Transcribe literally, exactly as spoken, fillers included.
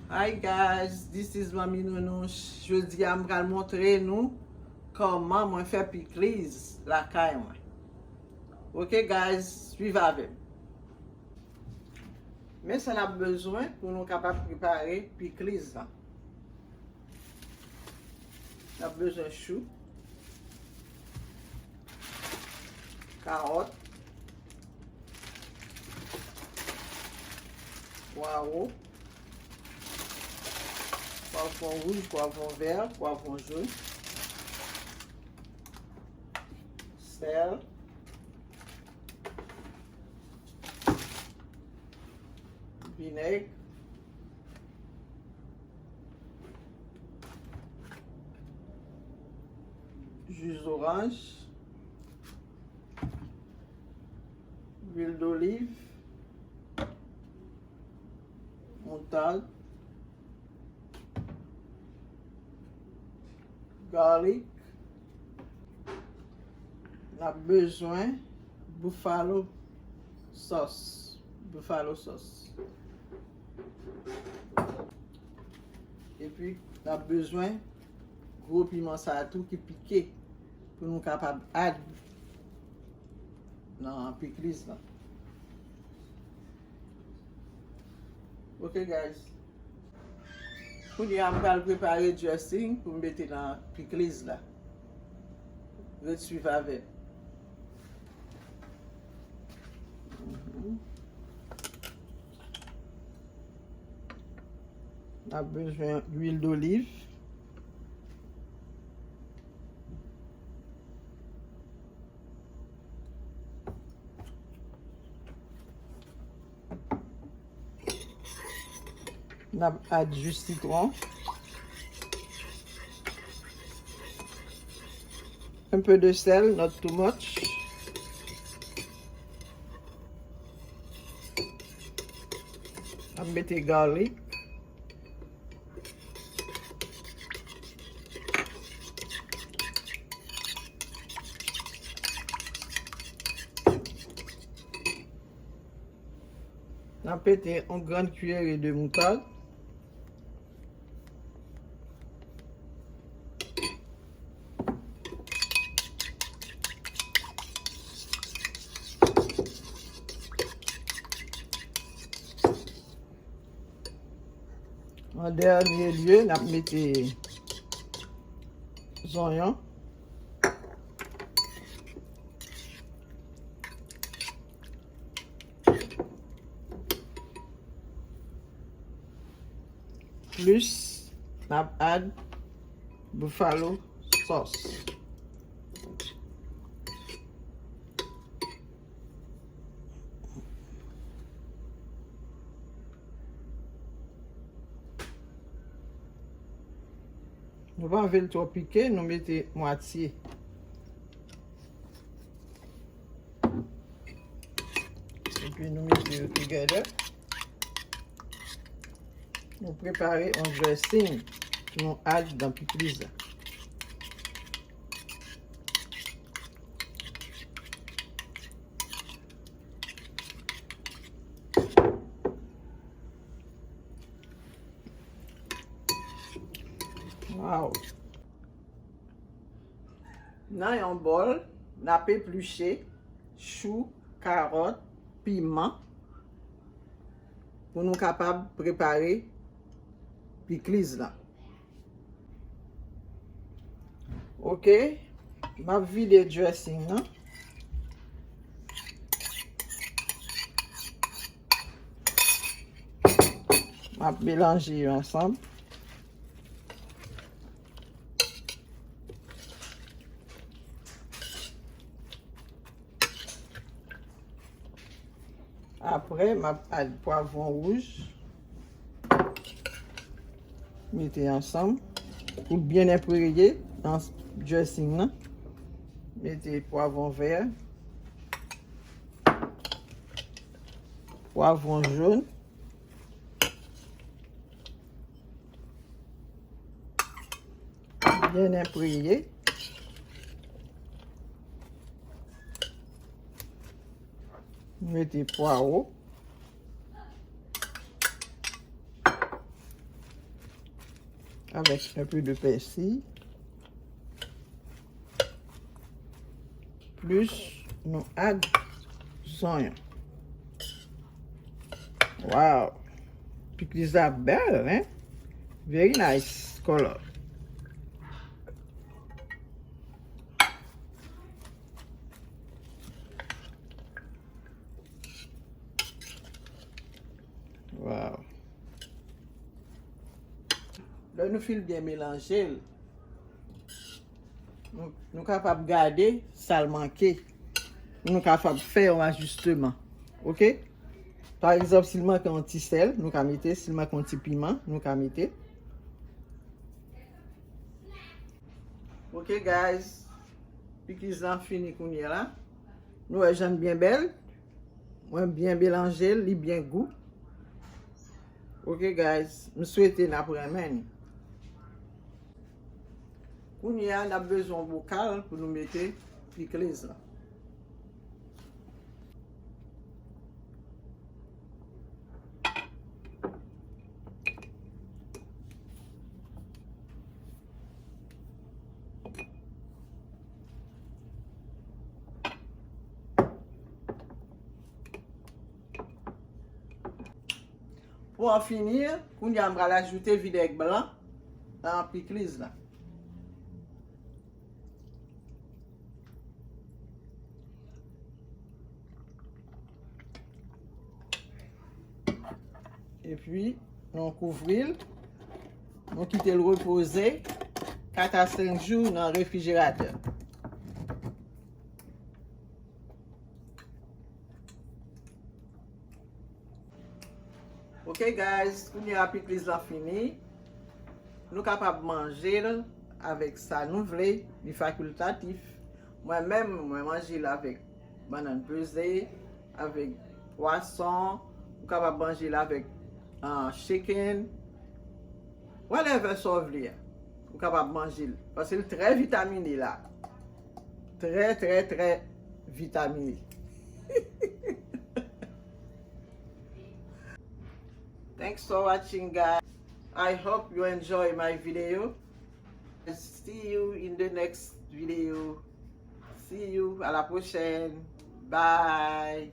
Hi guys, this is Manmi Nounouch. Jodi a m pral montre nou kòman mwen fè pikliz lakay mwen. Ok guys, swiv avè m. Men sa n ap bezwen pou nou kapab prepare pikliz la. N ap bezwen chou, kawòt, pwawo, pwavwon wouj, pwavwon vè, pwavwon jòn, sèl, vinèg, ji zoranj, lwil doliv, moutad, garlic. N ap bezwen buffalo sauce. Buffalo sauce. Epi, n ap bezwen gwo piman sa a tou ki pike pou nou kapab add nan pikliz la. Ok, guys. Kounye a, m pral prepare dressing pou m mete nan pikliz la. Ret swiv avè m. Mhm. N ap bezwen lwil doliv. N ap add jus sitwon. Un peu de sel, not too much. N ap mete garlic. N ap mete yon grenn kiyere de moutad. An dènye lye, n ap mete zonyon. Plis, n ap add buffalo sauce. Nou pa vle l twò pike, nou mete mwatye. Epi nou mete yo together. Nou prepare yon dressing pou nou add nan pikliz la. Wow! Nan yon bòl, n ap epliche chou, kawòt, piman pou nou kapab prepare pikliz la. Ok, m ap vide dressing nan. M ap melanje yo ansanm. Apre, m ap add pwavwon wouj. Mete ansanm. Pou byen enpreye nan dressing nan. Mete pwavwon vè. Pwavwon jòn. Byen enpreye. Mete pwawo. Avec un peu de persil. Plis nou add zonyon. Wow! Pikliz la bèl, hein? Very nice color. Wow! Lè nou fin byen melanje l, nou, nou kapab gade sa l manke. Nou kapab fè yon ajisteman. Oke? Pa egzanp, si l manke yon ti sèl, nou ka mete. Si l manke yon ti piman, nou ka mete. Oke, guys. Pikiz lan fini kounye a la. Nou wè jan l byen bèl. Mwen byen melanje l, li byen gou. Oke, guys. M swete n ap renmen li. Kounye a, n ap bezwen yon bokal pou nou mete pikliz lan. Pou an fini, kounye a m pral ajoute vinèg blan nan pikliz la. Epi, nou kouvri l. Nou kite l repoze kat a senk jou nan refrijeratè. Ok, guys, kounye a pikliz lan fini. Nou kapab manje l avèk sa nou vle, li fakiltatif. Mwen menm, mwen manje l avèk bannann peze, avèk pwason, ou kapab manje l avèk, ah, chicken, whatever sa w vle a. Ou kapab manje l, paske l trè vitamine la. Trè, trè, trè vitamine. Thanks for watching, guys. I hope you enjoy my video. See you in the next video. See you. À la prochaine. Bye.